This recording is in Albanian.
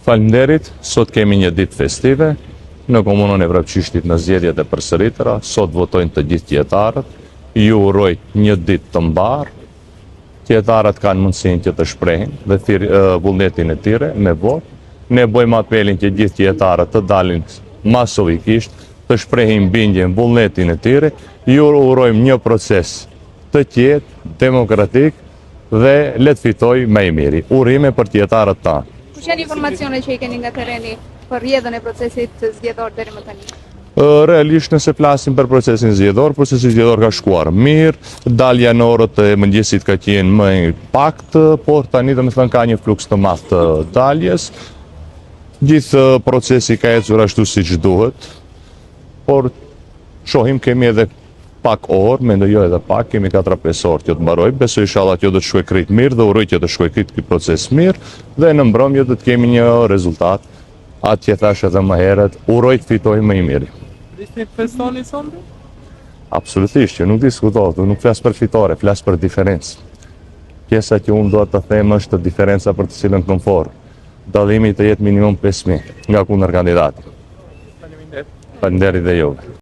Faleminderit, sot kemi një ditë festive në komunën e Vrapçishtit në zgjedhjet e përsëritura, sot votojnë të gjithë qytetarët. Ju uroj një ditë të mbarë. Qytetarët kanë mundësinë që të shprehin dhe thirr, vullnetin e tyre me votë. Ne bëjmë apelin që gjithë qytetarët të dalin masovikisht, të shprehin bindjen, vullnetin e tyre. Ju urojmë një proces të qetë, demokratik dhe le të fitojë më i miri. Urime për qytetarët tanë. Kush janë informacionet që i keni nga terreni për rrjedhën e procesit zgjedhor deri më tani? Realisht nëse flasim për procesin zgjedhor, procesi zgjedhor ka shkuar mirë, dalja në orët e mëngjesit ka qenë më e paktë, por tani domethënë ka një fluks të madh të daljes. Gjithë procesi ka ecur ashtu siç duhet, por shohim kemi edhe pak orë, mendoj jo edhe pak, kemi 4-5 orë që të mbarojë, besoj inshallah që do të shkojë krejt mirë dhe uroj që të shkojë krejt ky proces mirë dhe në mbrëmje do të kemi një rezultat, atë që thash edhe më herët, uroj të fitojë më i miri. Prisni të festoni sonte? Absolutisht, që nuk diskutohet, unë nuk flas për fitore, flas për diferencë. Pjesa që unë dua të them është diferenca për të cilën kam folur. Dallimi të jetë minimum 5000 nga kundër kandidati. Faleminderit. Faleminderit dhe juve.